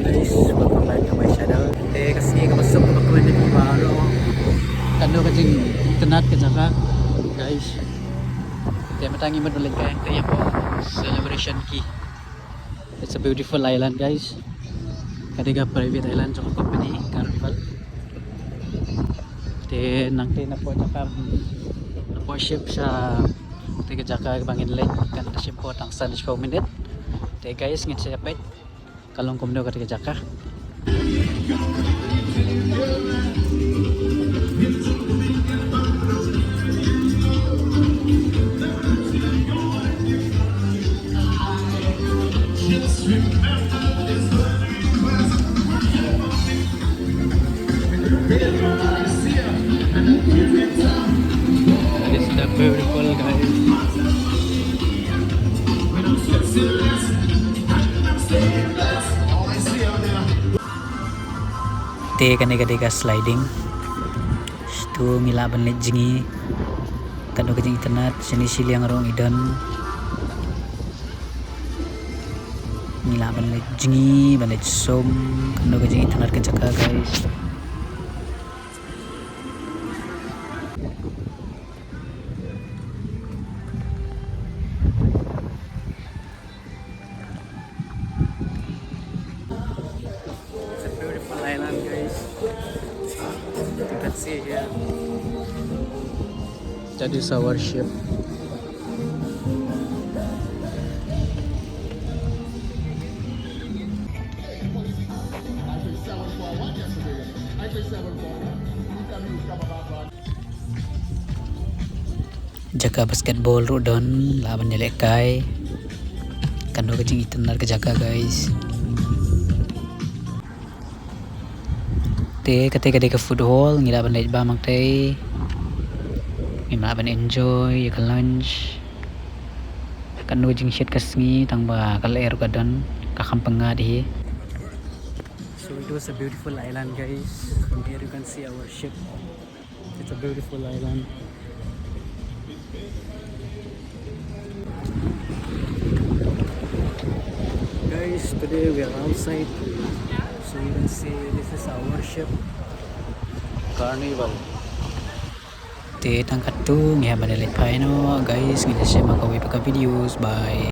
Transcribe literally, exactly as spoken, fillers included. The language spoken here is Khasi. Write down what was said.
Guys, welcome back to my channel. Te ka sngi kaba suk kaba kmen ïa phi baroh. Kano ka jingitynnad ka jaka, guys. Te mynta ngi mut ban leit kai te ïa ka celebration ki. It's a beautiful island, guys. Ka dei ka private island jong ka company Carnival. Te nangta napoh jaka, napoh ship sha te ka jaka ba ngin leit kan da shim ko tang san shiphew minit. Te guys, ngin sa ïa peit ka long kumno kata ka jaka. It's the beautiful, guys. Te kane ka dei ka sliding. Shatu ngi lah ban leit jngi. Kano ka jingitynnad, shane shiliang ruh ngi don. Ngi lah ban leit jngi, ban leit sum. Kano ka jingitynnad ka jaka, guys. It's a beautiful island, guys. You can see here. That is our ship. Jaka basketball ruh don, lah ban ïalehkai. Kano ka jingitynnad ka jaka, guys. Te kata ka dei ka food hall, ngi lah ban leit bam hangtai. Ngim lah ban enjoy ïa ka lunch. Kano jingshit ka sngi tang ba ka lyer ka don, ka kham pyngngad hi. So it was a beautiful island, guys. From here you can see our ship. It's a beautiful island. Guys, today we are outside. So you can see this is our ship, Carnival. Te tang katto ngi hap ban leit phai noh, guys, ngin ïa shem ha kawei pat ka videos. Bye.